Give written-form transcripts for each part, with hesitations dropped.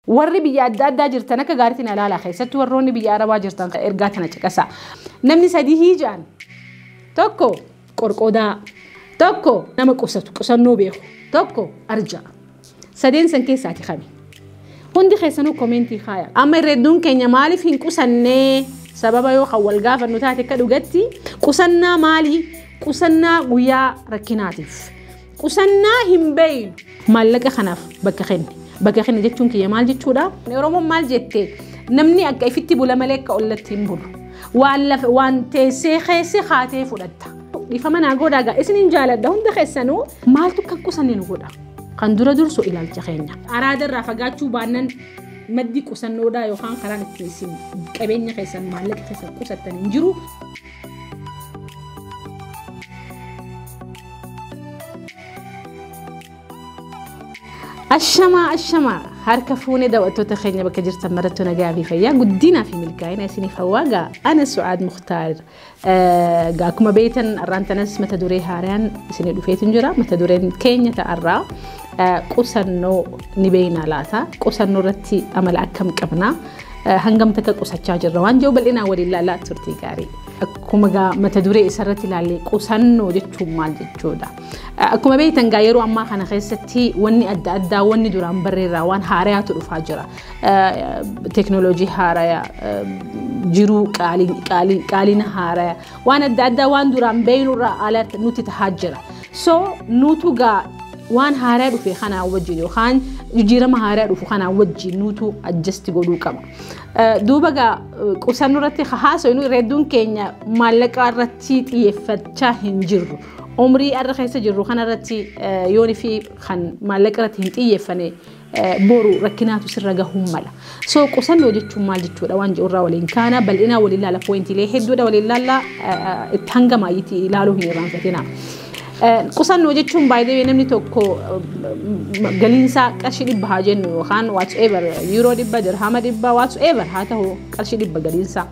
Warri biyya adda addaa jirtan akka gaariitiin ilaalaa, keessattuu warroonni biyya Arabaa jirtan ergaa tana caqasaa. Namni sadii hiijaan tokko qorqodaa, tokko nama qusatu qusannoo beeku, tokko arjaa. Sadeen san keessaati kami? Hundi keessanuu koomeentii kaaya. Amma irreedduun keenya maaliif hin qusannee sababa yoo kan wal gaafannu taate akka dhugatti qusannaa maalii? Qusannaa guyyaa rakkinaatiif. Qusannaa hin beeynu. Maallaqa kanaaf bakka kenni. Bakka kenni jechuun kiyya maal jechuudha? Oromoon maal jette? Namni akka ifitti bula malee akka ollatti hin bulu. Waan lafa waan teessee keessa haatee fudhatta. Dhiifama naa godhaa gaa isinin jaaladha hunda keessanuu maaltu kan qusanne nu godha? Kan dura dursu ilaalcha keenya. Araada irraa fagaachuu baannaan maddi qusannoodhaa yookaan karaan ittiin isin qabeenya keessan maallaqa keessan qusattan hin jiru. Ashamaa ashamaa harka fuunee daawwattoota keenya bakka jirtan marattu nagaa fi fayyaa guddinaa fi milkaa'ina isiniif hawwaa gaa ana Su'aad Mukhtaar gaa akkuma beektan har'aan tanas mata duree haaraan isinii dhufeetu jira. Mata dureen keenya ta'arraa qusannoo ni beeknaa laata, qusannoo irratti amala akkam qabnaa, hangam takka qusachaa jirra waan jiru bal'inaan waliin ilaalaa turtii gaarii. Akkuma gaa mata duree isarratti ilaallee qusannoo jechuun maal jechuudha? Akkuma beektan gaa yeroo ammaa kana keessatti wanni adda addaa wanni duraan barreerraa waan haaraatu dhufaa jira. Teekinooloojii haaraya, jiruu qaalina haaraya, waan adda addaa waan duraan beeknurraa ala nuti tahaa jira. So nutu gaa waan haaraa dhufe kanaa wajjin yookaan jijjiirama haaraa dhufu kanaa wajjin nutu adjust godhuu qaba. Duuba gaa qusannoo irratti haasofnu hedduun keenya maallaqa irratti xiyyeeffachaa hin jirru. Umrii har'a keessa jirru kanarratti yoon fi kan maallaqa irratti hin xiyyeeffane boru rakkinaatu sirra gahuu mala. So qusannoo jechuun maal jechuudha waan jedhurraa waliin kaana bal'inaa waliin ilaala, pooyintiilee hedduudha waliin ilaalla, itti hanga maayitii ilaaluu hin irraanfatina. Qusannoo jechuun baay'ee namni tokko galiinsaa qarshii 100 haa jennu yookaan whatsoever yuuroo 100, dirhama 100, whatsoever haa ta'u qarshii 100 galiinsaa.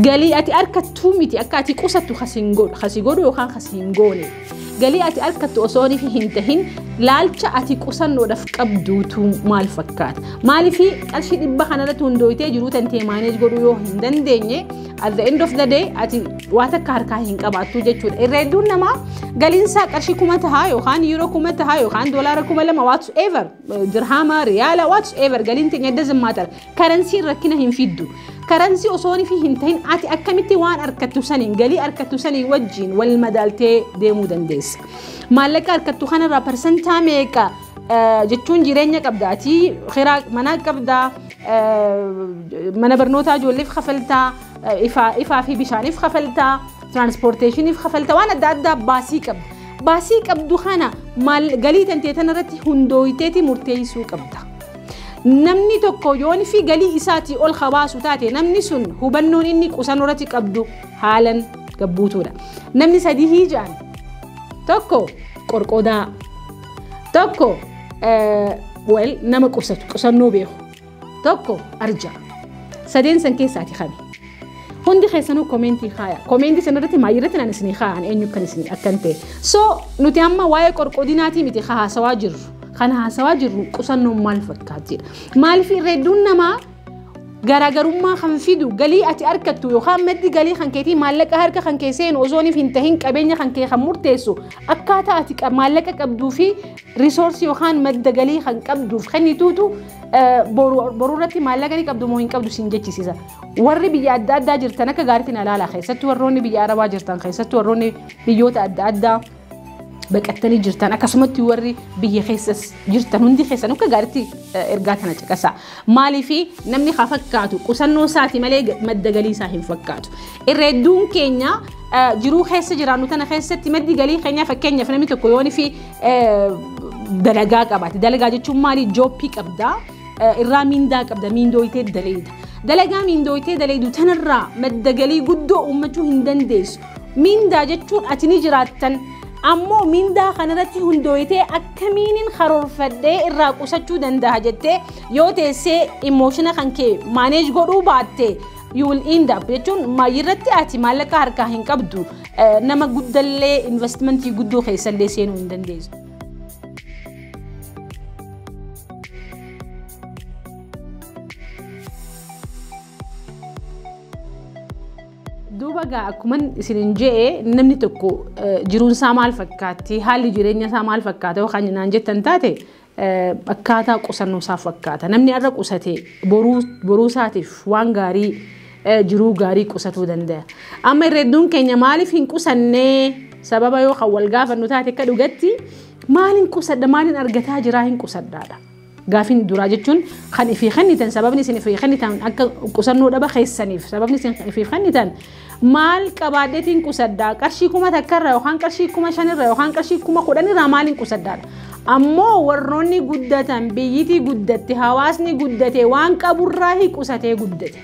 Galii ati harkattuu miti akka ati qusattu kasi godhu yookaan kasi hin goone. Galii ati harkattu osoo hin tahin laalcha ati qusannoodhaaf qabduutu maal fakkaata? Maaliif qarshii 100 kanarratti hundooyitee jiruu tantee maaneej godhuu yoo hin dandeenye at the end of the day ati waa takka harkaa hin qabaattu jechuudha. Irra hedduun namaa galiinsaa qarshii 1000 tahaa yookaan yuuroo 1000 tahaa yookaan doolaara 2000 whatsoever dirhama, riyaala, whatsoever galiin teenya doesn't matter. Karansiin rakkina hin fiddu. Karansii osoo hin tahin ati akkamitti waan harkattu saniin galii harkattu saniin wajjin wal madaaltee deemuu dandeessa. Maallaqa harkattu kanarraa parsantaa meeqa jechuun jireenya qabda, ati kiraa manaa qabda, mana barnootaa ijoolleef kafaltaa, ifaa fi bishaaniif kafaltaa, tiraanspoorteeshiniif kafaltaa, waan adda addaa baasii qabda. Baasii qabdu kana galii tantee tanarratti hundooyiteeti murteessuu qabda. Namni tokko yoon fi galii isaatii ol habaasu taate namni sun hubannoon inni qusannoo irratti qabdu haalan gabbuutuudha. Namni sadii hiijaan tokko qorqodaa, tokko nama qusatu qusannoo beeku, tokko arjaa. Sadeen san keessaati kami? Hundi keessanuu koomeentii kaaya. Koomeentii sanarratti maayirratti naan isinii kaayan eenyu kan isinii akkan ta'e. So nuti amma waa'ee qorqodinaatii miti haasawaa jirru. Kan haasawaa jirru qusannoon maal fakkaatidha? Maaliif irra hedduun namaa garaagarummaa kan fidu galii ati argattu yookaan maddi galii kan keetii maallaqa harka kan kee seenu osoo hin tahin qabeenya kan kee kan murteessu akkaataa ati maallaqa qabduu fi riisoorsii yookaan madda galii kan qabduuf kennituutu boruu irratti maallaqa ni qabdu moo hin qabdu siin jechisiisa. Warri biyya adda addaa jirtan akka gaariitiin ilaalaa, keessattuu warroonni biyya Arabaa jirtan, keessattuu warroonni biyyoota adda addaa baqattanii jirtan, akkasumatti warri biyya keessas jirtan hundi keessan akka gaariitti ergaa tana caqasaa. Maaliif namni haa fakkaatu qusannoo isaati malee madda galii isaa hin fakkaatu. Irra hedduun keenya jiruu keessa jiraannu tana keessatti maddi galii keenyaa fakkeenyaaf namni tokko yoon fi dalagaa qabaate. Dalagaa jechuun maali? Jooppii qabdaa, irraa miindaa qabda, miindooyitee daleeda. Dalagaa miindooyitee daleedu tanarraa madda galii guddoo uummachuu hin dandeessu. Miindaa jechuun ati ni jiraattan ammoo miindaa kanarratti hundooyitee akkamiinin karoorfadhee irraa qusachuu danda'a jettee yoo teessee imooshina kan kee maaneej godhuu baatte you will end up jechuun maayirratti ati maallaqa harkaa hin qabdu, nama guddallee investimentii guddoo keessallee seenuu hin dandeessu. Duuba gaa akkuma isinin je'e, namni tokko jiruun isaa maal fakkaatti, haalli jireenya isaa maal fakkaata yookaan naan jettan taate, akkaataa qusannoo isaa fakkaata. Namni har'a qusate boruu isaatiif waan gaarii, jiruu gaarii qusatuu danda'a. Amma irra hedduun keenya maaliif hin qusannee sababa yoo kan wal gaafannu taate, akka dhugatti maaliin qusadha, maaliin argataa jiraa hin qusadhaadha. Gaafin duraa jechuun kan ifii kennitan, sababni isin ifii kennitan akka qusannoo dhaba keessaniif, sababni isin ifii kennitan maal qabaadheetiin qusadhaa, qarshii 1000rraa yookaan qarshii 5000rraa yookaan qarshii 10,000rraa maaliin qusadhaadha. Ammoo warroonni guddatan, biyyitii guddatte, hawaasni guddate waan qaburraa qusatee guddate.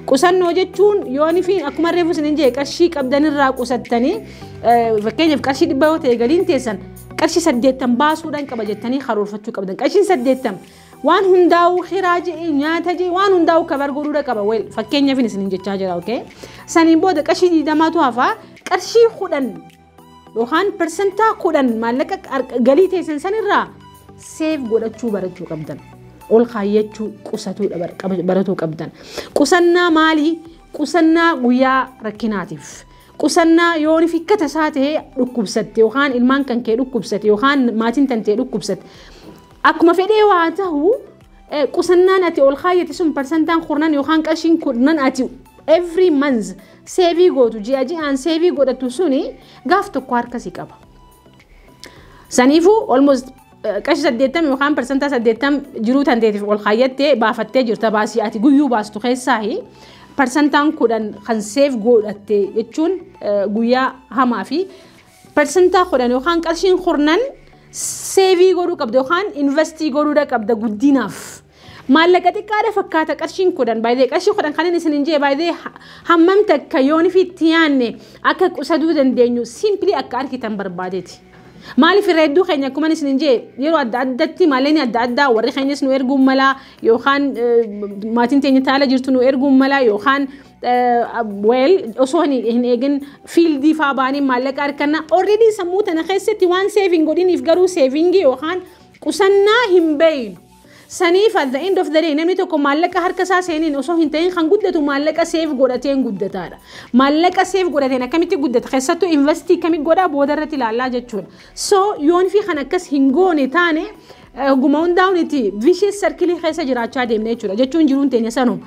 Qusannoo jechuun yooni fi akkuma reefu isin jee qarshii qabdanirraa qusattanii, fakkeenyaaf qarshii 100 yoo ta'e galiin teessan, qarshii 80 baasuudhaan qaba jettanii karoorfachuu qabdan. Qarshiin 80 waan hundaa'u, hiraa je'e, nyaata je'e, waan hundaa'u cover godhuudha qaba. Fakkeenyaaf isin jechaa jira, okay? Saniin booda qarshii 20tu hafaa. Qarshii 10 yookaan 10% maallaqa galii teessan sanirraa save godhachuu barachuu qabdan. Ol kaayyachuu, qusatuu baratuu qabdan. Qusannaa maalii? Qusannaa guyyaa rakkinaatiif. Qusannaa yoon fikkata isaa ta'ee dhukkubsatte yookaan ilmaan kan kee dhukkubsate yookaan maatiin tan ta'e dhukkubsatte. Akkuma fedhee waa ta'u, qusannaan ati ol kaayyate sun, 10% yookaan qarshiin 10 ati every month save gootu, ji'a ji'aan save godhatu suni gaaf tokko harka si qaba. Saniifuu almost qarshii 80 yookaan 80% jiruu tanteetiif ol kaayyattee baafattee jirta. Baasii ati guyyuu baastu keessaahi 10% kan save godhatte jechuun guyyaa hamaa fi 10% yookaan qarshiin kurnan save godhuu qabda yookaan invest godhuudha qabda guddinaaf. Maallaqa xiqqaadha fakkaata qarshiin 10 baay'ee. Qarshii 10 kan inni isin hin jee baay'ee hammam takka yoon fi itti yaanne akka qusatuu dandeenyu simply akka argitan barbaadeeti. Maaliif irra hedduu keenya akkuma isin hin jee yeroo adda addatti maallaqni adda addaa warri keenyas nu erguun malaa yookaan maatiin teenya taala jirtu nu erguun malaa yookaan well osoo hin eegin field faa baanii maallaqa arganna. Already sammuu tana keessatti waan saving godhiniif garuu saving yookaan qusannaa hin beeynu. Saniif at the end of the day namni tokko maallaqa harka isaa seeniin osoo hin ta'in kan guddatu maallaqa save godhateen guddataadha. Maallaqa save godhateen akkamitti guddata, keessattuu invest akkamitti godhaa, booda irratti ilaallaa jechuudha. So yoon fi kan akkas hin goone taane, guma hundaa'uuniti vicious circle keessa jiraachaa deemne jechuudha. Jechuun jiruun teenya sanuma.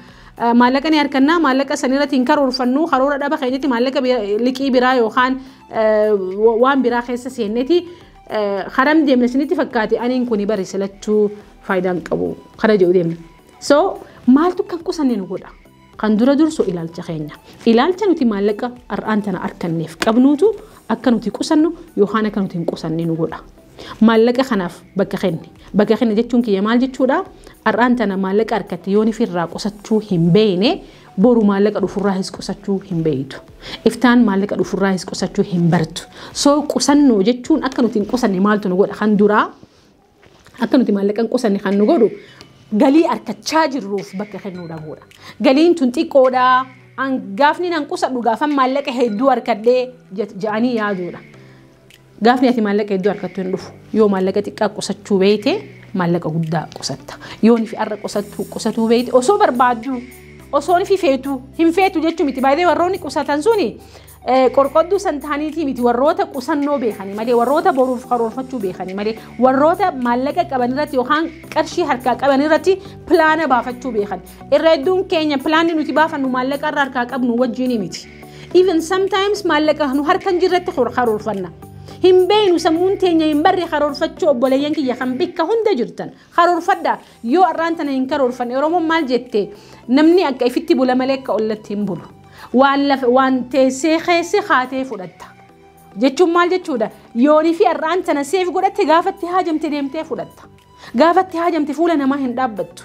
Maallaqa ni harkannaa, maallaqa sanirratti hin karoorfannu, karoora dhaba keenyatti maallaqa liqii biraa yookaan waan biraa keessa seenneeti haram deemne isinitti fakkaate, aniin kuni bari silachuu faayidaan qabu kana jedhu deemna. So maaltu kan qusanne nu godha? Kan dura dursu ilaalcha keenya. Ilaalcha nuti maallaqa har'aan tana arganneef qabnuutu akka nuti qusannu yookaan akka nuti hin qusanne nu godha. Maallaqa kanaaf bakka kenne. Bakka kenne jechuun kiyya maal jechuudha? Har'aan tana maallaqa harkatti yoon ifirraa qusachuu hin beekne, boru maallaqa dhufurraahis qusachuu hin beeytu. Iftaan maallaqa dhufurraahis qusachuu hin bartu. So qusannoo jechuun akka nuti hin qusanne maaltu nu godha? Kan duraa akka nuti maallaqa hin qusanne kan nu godhu galii harkachaa jirruuf bakka kennuu dhabuudha. Galiin tun xiqqoodha. Gaafni nan qusadhu gaafan maallaqa hedduu harkadhee jedhanii yaaduudha. Gaafni ati maallaqa hedduu harkattu hin dhufu. Yoo maallaqa xiqqaa qusachuu beeyte, maallaqa guddaa qusatta. Yoo fi har'a qusatuu beeyte, osoo barbaaddu, osoo fi feetu, hin feetu jechuu miti. Baay'ee warroonni qusatan suni qorqodduu san ta'aniitii miti, warroota qusannoo beekanii malee, warroota boruuf karoorfachuu beekanii malee, warroota maallaqa qaban irratti yookaan qarshii harkaa qaban irratti plan baafachuu beekan. Irra hedduun keenya planni nuti baafannu maallaqa irra harkaa qabnu wajjin miti. Even sometimes maallaqa nu harka hin jirretti karoorfanna. Hin beeynu, sammuun teenya hin barre karoorfachuu. Obboleeyyan kiyya kan bikka hunda jirtan, karoorfadha. Yoo har'aan tana hin karoorfanne, Oromoon maal jette? Namni akka ifitti bula malee akka ollatti hin bulu. Waan lafa waan teessee keessa haatee fudhatta. Jechuun maal jechuudha? Yoonii fi har'aan tana save godhatte, gaafatti haajamte deemtee fudhatta. Gaafatti haajamte fuula namaa hin dhaabbattu.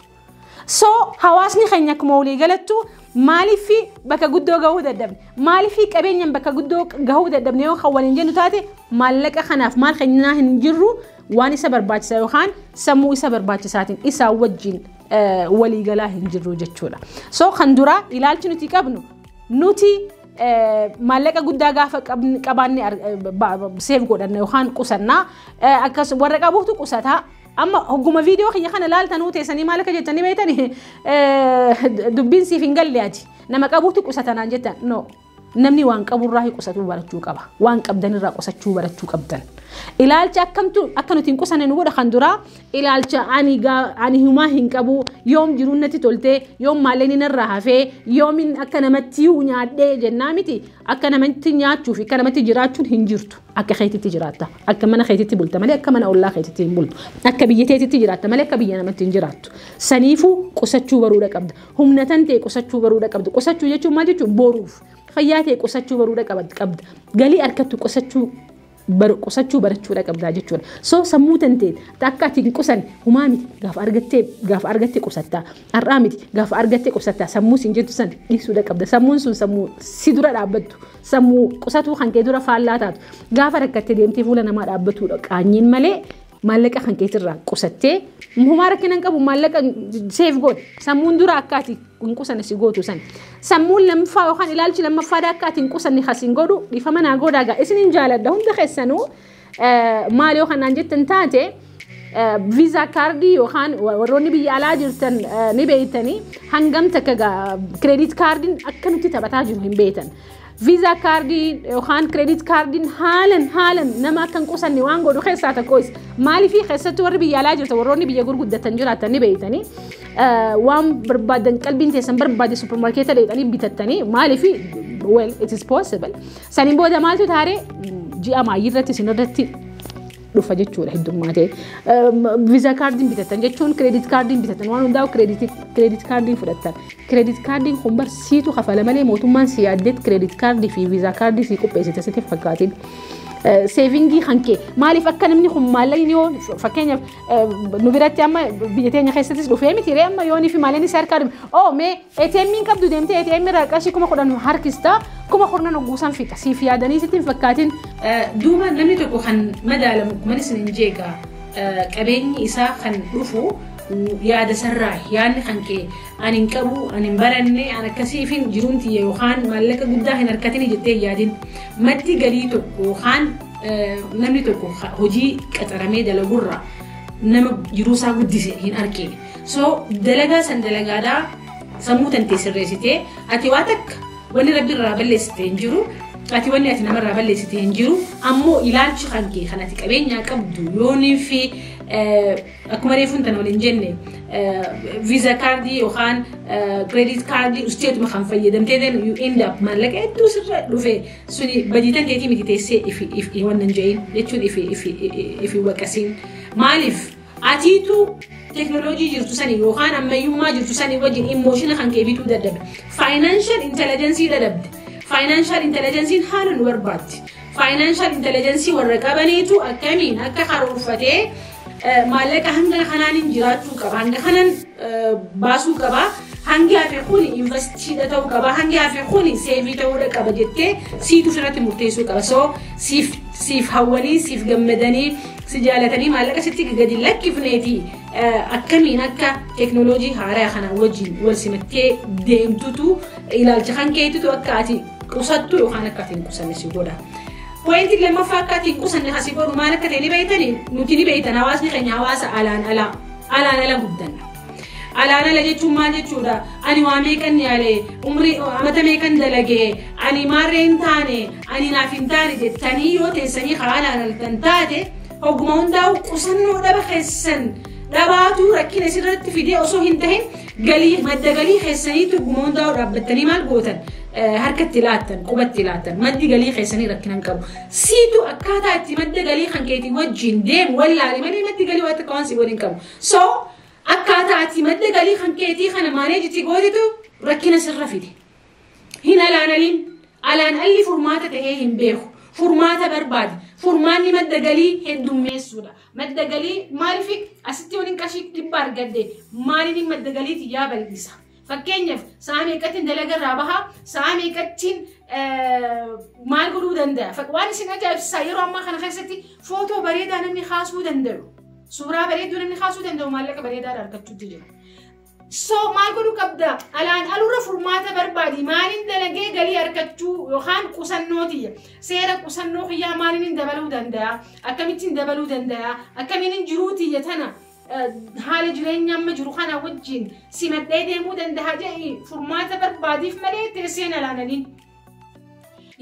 So hawaasni keenya akkuma walii galattu maaliif bakka guddoo gahuu dadhabne? Maaliif qabeenyaan bakka guddoo gahuu dadhabne yoo kan waliin jennu taate, maallaqa kanaaf maal kennaa hin jirru, waan isa barbaachisaa yookaan sammuu isa barbaachisaatiin isaa wajjin walii galaa hin jirru jechuudha. So kan duraa ilaalchi nuti qabnu, nuti maallaqa guddaa gaafa qabaanne save godhanna yookaan qusannaa, akkas warra qabuutu qusataa. Amma hogguma viidiyoo kiyya kana laaltanuu teessanii maal akka jettanii beektani, dubbiin siif hin galle, ati nama qabuutu qusatanaan jettan. No. Namni waan qaburraa qusachuu barachuu qaba. Waan qabdanirraa qusachuu barachuu qabdan. Ilaalcha akkamtu akka nuti hin qusanne nu godha kan duraa ilaalcha ani humaa hin qabu, yoom jiruun natti toltee, yoom maallaqni narraa hafee, yoomin akka namatti nyaadhee jennaa miti. Akka namatti nyaachuu fi akka namatti jiraachuun hin jirtu. Akka keetitti jiraatta. Akka mana keetitti bulta malee akka mana ollaa keetitti hin bultu. Akka biyya teetitti jiraatta malee akka biyya namatti hin jiraattu. Saniifuu qusachuu baruudha qabda. Humna tan ta'e qusachuu baruudha qabda. Qusachuu jechuun maal jechuun? Boruuf. Fayyaa ta'e qusachuu baruudha qabda. Galii harkattu qusachuu barachuudha qabdaa jechuudha. So sammuu tantee akka ati hin qusanne humaa miti, gaafa argattee qusattaa. Har'aa miti, gaafa argattee qusattaa. Sammuu siin jettu san dhiisuudha qabda. Sammuun sun sammuu si dura dhaabbattu. Sammuu qusatuu kan kee dura faallaa taatu. Gaafa rakkattee deemtee fuula namaa dhaabbattuudha qaanyiin malee maallaqa kan keetirraa qusattee humaa rakkina hin qabu, maallaqa save godhe. Sammuun dura akka ati hin qusanne si gootu san. Sammuun lammaffaa yookaan ilaalchi lammaffaadha akka ati hin qusanne kasiin godhu, dhiifama naa godhaa gaa, isinin jaaladha hunda keessanuu, maal yoo kanaan jettan taate, Visa card yookaan warroonni biyya alaa jirtan ni beeytanii hangam takka credit cardiin akka nutti taphataa jiru hin beeytan. Visa card yookaan credit cardiin haalan haalan nama akka hin qusanne waan godhu keessaa tokko isa. Maaliif? Keessattuu warri biyya alaa jirtan, warroonni biyya gurguddatan jiraatan ni beeytanii waan barbaadan, qalbiin teessan barbaade supermarketa dheedhanii bitattanii. Maaliif? Well, it is possible. Saniin booda maaltu taaree ji'a maayyirratti isinirratti dhufa jechuudha heddummaatee. Visa cardiin bitatan jechuun credit cardiin bitatan, waan hundaa'u credit cardiin fudhatan. Credit cardiin kun barsiitu kafala malee mootummaan si yaaddeet credit card fi Visa card si qopheessite sitti fakkaatiin. Saving kan kee maaliif akka namni kun maallaqni yoo fakkeenyaaf nu biratti amma biyya teenya keessattis dhufee miti ree, amma yoonii fi maallaqni isaa harkaa dhume, oo mee ATM qabdu deemtee ATM irraa qarshii 10,000 harkistaa, 10,000 guusan fixa siif yaadanii sitti hin fakkaatin. Duuba namni tokko kan madaalamu kuma isin hin jeegaa qabeenyi isaa kan dhufu yaada sarraa. Yaadni kan kee ani hin qabu, ani hin baranne, ani akkasiifin jiruun tiyya yookaan maallaqa guddaa hin harkatini jettee yaadin. Maddi galii tokko yookaan namni tokko hojii qaxaramee dalagurra nama jiruusaa guddise hin argine. So dalagaa san dalagaadhaa sammuu tantee sirreessitee, ati waa takka wanni rabbi irraa balleessite hin jiru. Ati wanni ati namarraa balleessite hin jiru. Ammoo ilaalchi kan kee kan ati qabeenyaa qabdu yoonii fi akkuma reefuun tan waliin jenne Visa card yookaan credit card usteetuma kan fayyadamtee, then you end up maallaqa hedduu sirra dhufe suni badiitan keetii miti teessee ifi wannan je'in jechuun ifi waqasiin. Maaliif? Atiitu teknooloojii jirtu sani yookaan ammayyummaa jirtu sani wajjin emotion kan kee bituu dadhabe. Financial intelligence dadhabde. Financial intelligencein haala nu barbaaddi. Financial intelligence warra qabaniitu akkamiin akka karoorfatee maallaqa hanga kanaan jiraachuu qaba, hanga kanaan baasuu qaba, hangi hafe kun investiidha ta'uu qaba, hangi hafe kun save ta'uudha qaba jettee siitu ofirratti murteessuu qaba. So siif hawwanii, siif gammadanii, si jaalatanii maallaqa sitti gadi lakkifneeti akkamiin akka teeknooloojii haaraa kana wajjin wal simattee deemtutu ilaalcha kan keetitu akka ati qusattu yookaan akka ati hin qusanne si godha. Pointiin lammaffaa akka ati hin qusanne asii godhu maal akka ta'e ni beektanii? Nuti ni beektan, hawaasni keenya hawaasa alaan alaa alaan ala guddanna. Alaan ala jechuun maal jechuudha? Ani waa meeqan yaale, umrii amata meeqan dalagee, ani maarree hin taane, ani naaf hin taane jettanii yoo teessanii karaa alaan altan taate, hogguma hundaa'u qusannoo dhaba keessan dhabaatu rakkina isirratti fidee osoo hin tahin galii madda galii keessaniitu hogguma hundaa'u dhaabbattanii maal gootan, harkatti laattan, qubatti laattan. Maddi galii keessanii rakkina hin qabu. Siitu akkaataa itti madda galii kan keetii wajjin deemu wallaale malee maddi galii waan takka waan si waliin qabu. So akkaataa ati madda galii kan keetii kana manage itti gootitu rakkina sirra fide. Hin alaan aliin, alaan alli furmaata ta'ee hin beeku. Furmaata barbaade. Furmaanni madda galii heddummeessuudha. Madda galii maaliif asitti waliin qarshii 100 argadde maaliin madda galiiti yaa bal'isa? Fakkeenyaaf sa'a meeqattiin dalaga irraa bahaa, sa'a meeqattiin maal godhuu danda'a? Waan isin ajaa'ibsiisaa yeroo ammaa kana keessatti footoo bareedaa namni kaasuu danda'u. Suuraa bareedduu namni kaasuu danda'u maallaqa bareedaa argachuutti jira. So maal godhuu qabda? Alaan alurra furmaata barbaadi. Maaliin dalagee galii argachuu yookaan qusannoo tiyya? Seera qusannoo kiyyaa maaliin dabaluu danda'a? Akkamittiin dabaluu danda'a? Akkamiin jiruu tiyya tana haala jireenya amma jiru kana wajjin simadhee deemuu danda'a jedhi furmaata barbaadiif malee teesseen alaananiin.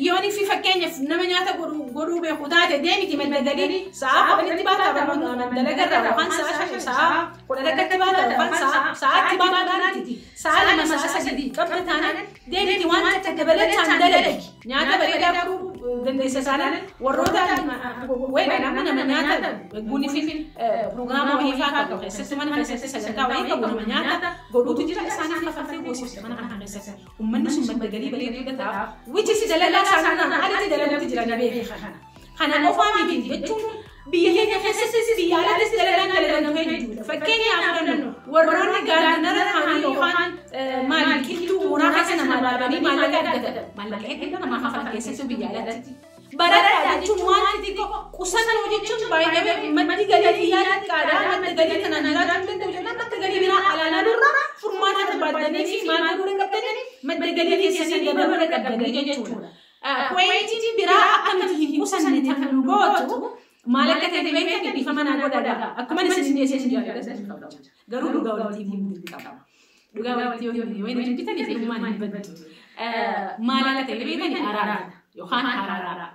Yooni fi fakkeenyaaf nama nyaata godhuu beeku taate deemiti madda galii sa'a 10tti baata dalagarraa yookaan sa'a 5 sa'a 11tti baata yookaan sa'aatti baata taaniti sa'a 2 sa'a 3 qabda taanaan deemiti waan takka dabalataan dalagi nyaata bareedaa godhuu dandeessa taanaan warroota wayii nama nyaata guunii fi pirogiraama wayii fa'aa qabu keessatti mana keessatti sagantaa wayii qabu nama nyaata godhuutu jira isaaniif kaffaltee goosifte mana kana keessatti uummanni sun madda galii bareedaa ta'aaf which is dalagaa isaanii alatti dalaguutti jira na beeka kana. Kana qofaa miti jechuun biyya keenya keessattis biyya alattis dalagaan dalagan hedduudha. Fakkeenyaaf fudhannu warroonni gaardanara ta'anii yookaan maal biqiltuu mooraa keessa namaa dhaabanii maallaqa argatan. Maallaqa hedduu namaa kafalan keessattuu biyya alatti. Baradhaa jechuun waan xixiqqoo qusannoo jechuun baay'ee maddi galii xiqqaadha. Madda galii kanaan jiraachuu danda'u jennaan madda galii biraa alaanaa nurraa furmaata barbaaddanii fi maal godhuu qabdanii madda galii keessanii dabaluu qabdanii jechuudha. Pointiin biraa akka nuti hin qusanne kan nu gootu maal akka ta'e beektan dhiifama naa godhadha. Akkuma isin dhiyeessee jaalladha. Garuu dhugaa walitti himuu dirqama. Dhugaa walitti yoo himne hojjetanii fi himaan hin baddu. Maal akka ta'e beektan araada yookaan haraaraa.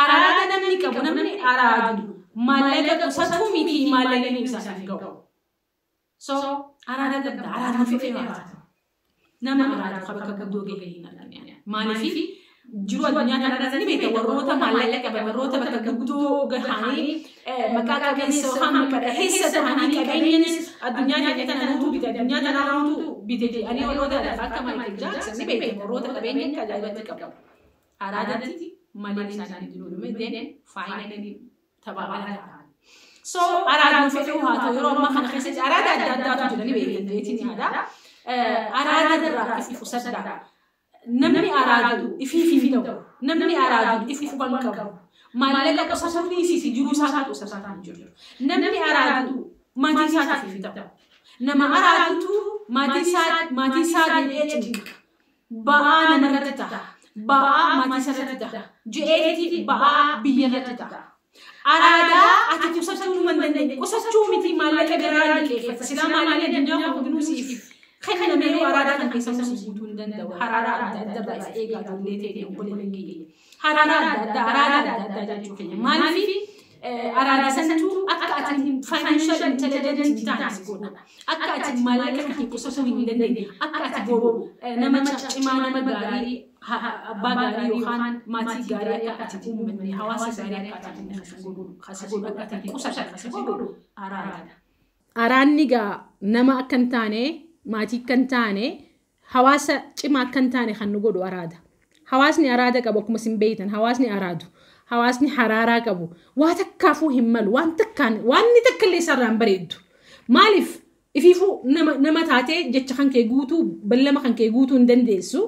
Araada namni qabu namni araadu maallaqa qusatuu miti maallaqni isaaf hin ga'u. So araada qabda araada fedhee baata. Nama araadu qaba bakka guddoo gahee hin argine. Maaliif jiru addunyaa kanarratti ni beekta warroota maallaqa qaban warroota bakka guddoo gahanii maqaa qabeessa yookaan maqaa dhaheessa ta'anii qabeenyanis addunyaa keenya tana nutu bite addunyaa tana nutu bite jedhanii warroota akka Michael Jackson ni beekta warroota qabeenya akka ajaa'ibatti qabu. Araadatti malee isaanii jiru then finally taphaa ala ta'an. So araadni fedhuu haa ta'u yeroo ammaa kana keessatti araada adda addaatu jira ni beektan jeetiin yaada. Araada irraa if qusadhaa. Namni araadu ifiif hin ta'u. Namni araadu if quban qabu. Maallaqa qusachuu dhiisisi jiruu isaa qusataa hin jiru. Namni araadu maatii isaatiif hin ta'u. Nama araadutu maatii isaa jedhee cinqa. Ba'aa namarratti ta'a. Ba'aa maatii isaarratti ta'a. Je'eetii ba'aa biyyarratti ta'a. Araadaa ati qusachuu numa hin dandeenye. Qusachuu miti maallaqa biraa liqeeffata. Silaa maallaqa addunyaa hundinuu siif. Kana meeroo araadaa kan keessa guutuu hin danda'u. Haraaraa adda addaa irraa eegaa ijoollee ta'e obboleeyyan kiyya. Haraaraa adda addaa araada adda addaa jechuu keenya. Maaliif araada santuu akka ati financial intelligent hin taane si godha. Akka ati maallaqa kee qusachuu hin dandeenye. Akka ati boru nama cimaa nama gaarii abbaa gaarii yookaan maatii gaarii akka ati uummanne hawaasa gaarii akka ati kasi godhu akka ati qusatan kasi godhu araadaadha. Araanni gaa nama akka hin taane maatii akka hin taane hawaasa cimaa akka hin taane kan nu godhu araada. Hawaasni araada qabu akkuma isin beektan hawaasni araadu. Hawaasni haraaraa qabu waa takkaafuu hin malu waan takkaan waanni takka illee isarraa hin bareeddu. Maaliif ifiifuu nama taatee jecha kan kee guutuu ballama kan kee guutuu hin dandeessu.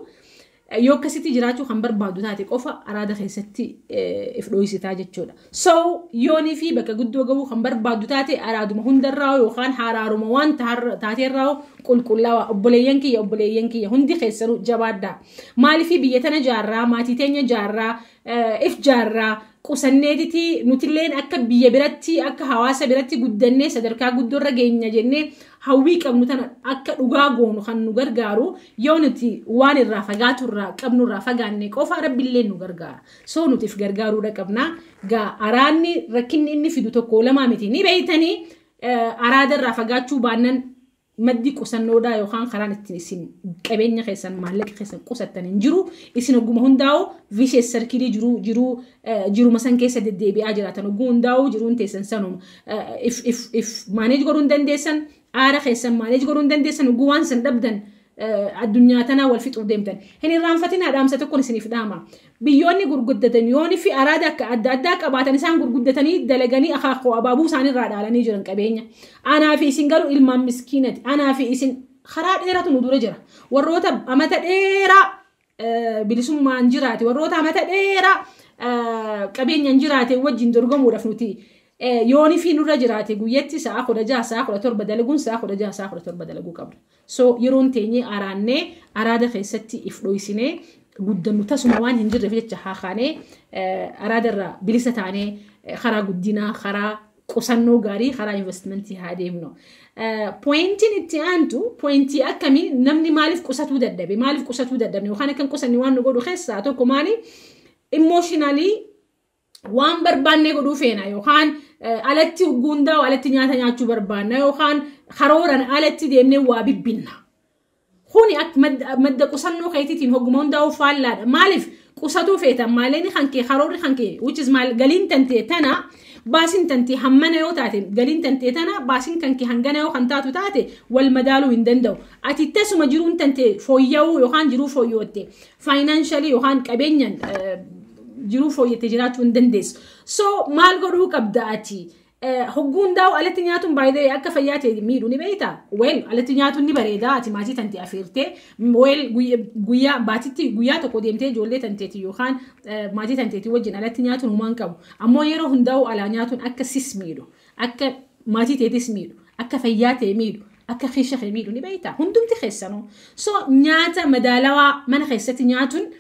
Yoo akkasitti jiraachuu kan barbaadu taate qofa araada keessatti if dho'isitaa jechuudha. So yoonii fi bakka guddoo gahuu kan barbaadu taate araaduma hundarraa yookaan haraaruma waan taateerraa qulqullaawaa obboleeyyan kiyya hundi keessanuu jabaadhaa. Maaliif biyya tana jaarraa maatii teenya jaarraa if jaarraa qusanneetiti nutilleen akka biyya biratti akka hawaasa biratti guddannee sadarkaa guddoorra geenya jennee hawwii qabnu tana akka dhugaa goonu kan nu gargaaru yoo nuti waan irraa fagaatu irraa qabnu irraa fagaanne qofa rabbiillee nu gargaara. So nuti if gargaaruudha qabna. Gaa araanni rakkinni inni fidu tokko lamaa miti ni beeytanii araada irraa fagaachuu baannan maddi qusannoodhaa yookaan karaan ittiin isin qabeenya keessan maallaqa keessan qusattan hin jiru. Isin ogguma hundaa'u vicious circle jiruma san keessa deddeebi'aa jiraatan ogguma hundaa'u jiruun teessan sanuma if manage godhuu hin dandeessan aara keessan manage godhuu hin dandeessan ogguu waan san dhabdan addunyaa tanaa wal fixuuf deemtan. Hin irraanfatinaa dhaamsa tokkoon isiniif dhaama. Biyyoonni gurguddatan yooni fi araada akka adda addaa qabaatan isaan gurguddatanii dalaganii akaakuu abaabuu isaaniirraa dhaalanii jiran qabeenya. Anaa fi isin garuu ilmaan miskiinati. Anaa fi isin karaa dheeratu nu dura jira. Warroota amata dheeraa bilisummaan jiraate warroota amata dheeraa qabeenyaan jiraate wajjin dorgomuudhaaf nuti yooni fi nurra jiraate guyyatti sa'a 16 sa'a 17 dalaguun sa'a 16 sa'a 17 dalaguu qabna. So yeroon teenyee araannee araada keessatti if dho'isinee guddannu tasuma waan hin jirreef jecha haa kaanee araada irraa bilisa taanee karaa guddinaa karaa Qusannoo gaarii karaa investmentii haa deemnu. Pointiin itti aantu pointii akkamii? Namni maaliif qusatuu dadhabe? Maaliif qusatuu dadhabne? Yookaan akkan qusanni waan nu godhu keessaa tokko maali? Emotionally waan barbaanne godhuu feena, yookaan alatti hundaa'u alatti nyaata nyaachuu barbaanna, yookaan karooran alatti deemnee waa bibbinna. Kuni madda qusannoo keetiitiin hogguma hundaa'u faallaadha. Maaliif qusatuu feetan? Maaleen kan kee, karoorri kan kee, which is maal, galiin tantee tana, baasiin tantee hammana yoo taate, galiin tantee tana, baasiin kan kee hangana yoo kan taatu taate, wal madaaluu hin danda'u. Ati tasuma jiruun tantee fooyya'uu yookaan jiruu fooyyootte financially yookaan qabeenyaan jiruu fooyyette jiraachuu hin dandeessu. So maal godhuu qabda ati? Hogguu hundaa'u alatti nyaatuun baay'ee akka fayyaa ta'e miidhuu ni beektaa? Well, alatti nyaatuun ni bareeda, ati maatii tantee afeertee, well, guyyaa baatitti guyyaa tokko deemtee ijoollee tanteeti yookaan maatii tanteeti wajjin alatti nyaatuun humaan qabu. Ammoo yeroo hundaa'u alaa nyaatuun akka sis miidhu, akka maatii teetis miidhu, akka fayyaa ta'e miidhu, akka keesha kee miidhu ni beektaa? Hundumti keessanuu. So nyaata madaalawaa mana keessatti nyaatuun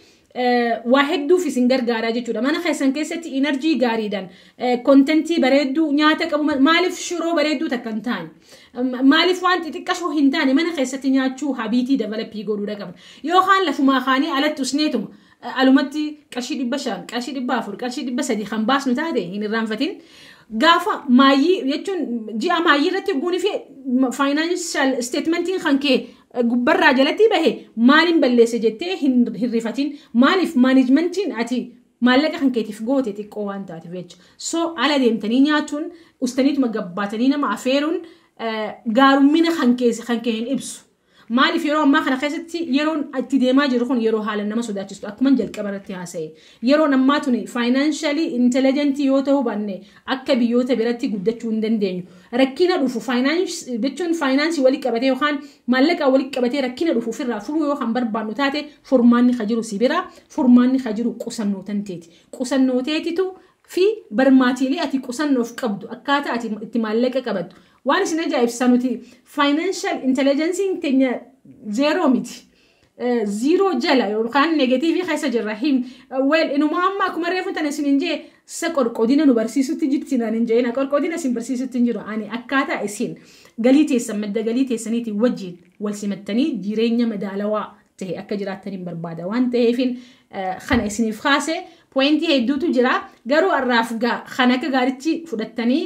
waa hedduuf isin gargaaraa jechuudha. Mana keessan keessatti energy gaariidhaan contentii bareedduu nyaata qabu, maaliif shiroo bareedduu takka hin taane? Maaliif waan xixiqqashoo hin taane mana keessatti nyaachuu habitii develop godhuudha qabna. Yookaan lafumaa kaanii alatti usneetuma alumatti qarshii 500, qarshii 400, qarshii 300 kan baasnu taate hin irraanfatin. Gaafa maayyii jechuun ji'a maayyii irratti guunii fi financial statementiin kan kee gubbarraa jalatti bahe maaliin balleesse jettee hin rifatin. Maaliif? Managementiin ati maallaqa kan keetiif goote xiqqoo waan taateef jecha. So ala deemtanii nyaatuun, ustaniituma gabbaatanii nama afeeruun gaarummina kan kee hin ibsu. Maaliif? Yeroo ammaa kana keessatti yeroon itti deemaa jiru kun yeroo haala nama sodaachistu, akkuma jalqaba irratti haasa'e. Yeroon ammaa tuni financially intelligent yoo ta'uu baanne akka biyyoota biratti guddachuu hin dandeenyu. Rakkina dhufu jechuun faayinaansii walitti qabatee yookaan maallaqa walitti qabatee rakkina dhufu ofirraa furuu yoo kan barbaannu taate, furmaanni ka jiru si bira, furmaanni ka jiru qusannoo tanteeti. Qusannoo teetitu fi barmaatiilee ati qusannoof qabdu, akkaataa ati itti maallaqa qabattu. Waan isin ajaa'ibsiisaa, nuti financial intelligenceiin teenya zero miti. Zero jala yookaan negative keessa jirra. Him, well, inuma amma akkuma reefu tana isin hin jee sa qorqodina nu barsiisutti jirti naan hin jee, qorqodina isin barsiisutti hin jiru. Ani akkaataa isin galii teessan madda galii teessaniitiin wajjin wal simattanii jireenya madaalawaa ta'e akka jiraattaniin barbaada waan ta'eefin kana isiniif kaase. Pointii hedduutu jira, garuu har'aaf kan akka gaaritti fudhattanii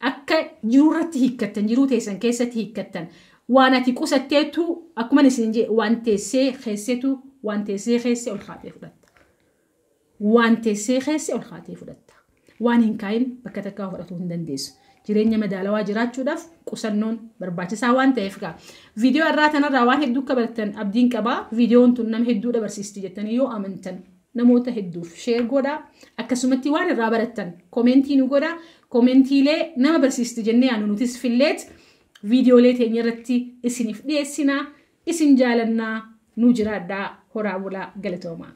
akka jiruu irratti hiikkattan, jiruu teessan keessatti hiikkattan, waan ati qusatteetu, akkuma isin jee, waan teessee keessetu, waan teessee keessee ol kaatee fudhatta. Waan teessee keessee ol kaatee fudhatta. Waan hin kaayin bakka takkaa fudhatuu hin dandeessu. Jireenya madaalawaa jiraachuudhaaf qusannoon barbaachisaa waan ta'eef gaa. Viidiyoo irraa tanarraa waan hedduu akka barattan abdiin qabaa. Viidiyoon tun nama hedduu dabarsiisti jettanii yoo amantan namoota hedduuf share godhaa. Akkasumatti waan irraa barattan commentii nu godhaa. Commentiilee nama barsiisti jennee yaanu nutis filleet viidiyoolee teenya irratti isiniif dhiyeessinaa. Isin jaalannaa, nu jiraadhaa, horaa bulaa, galatoomaa.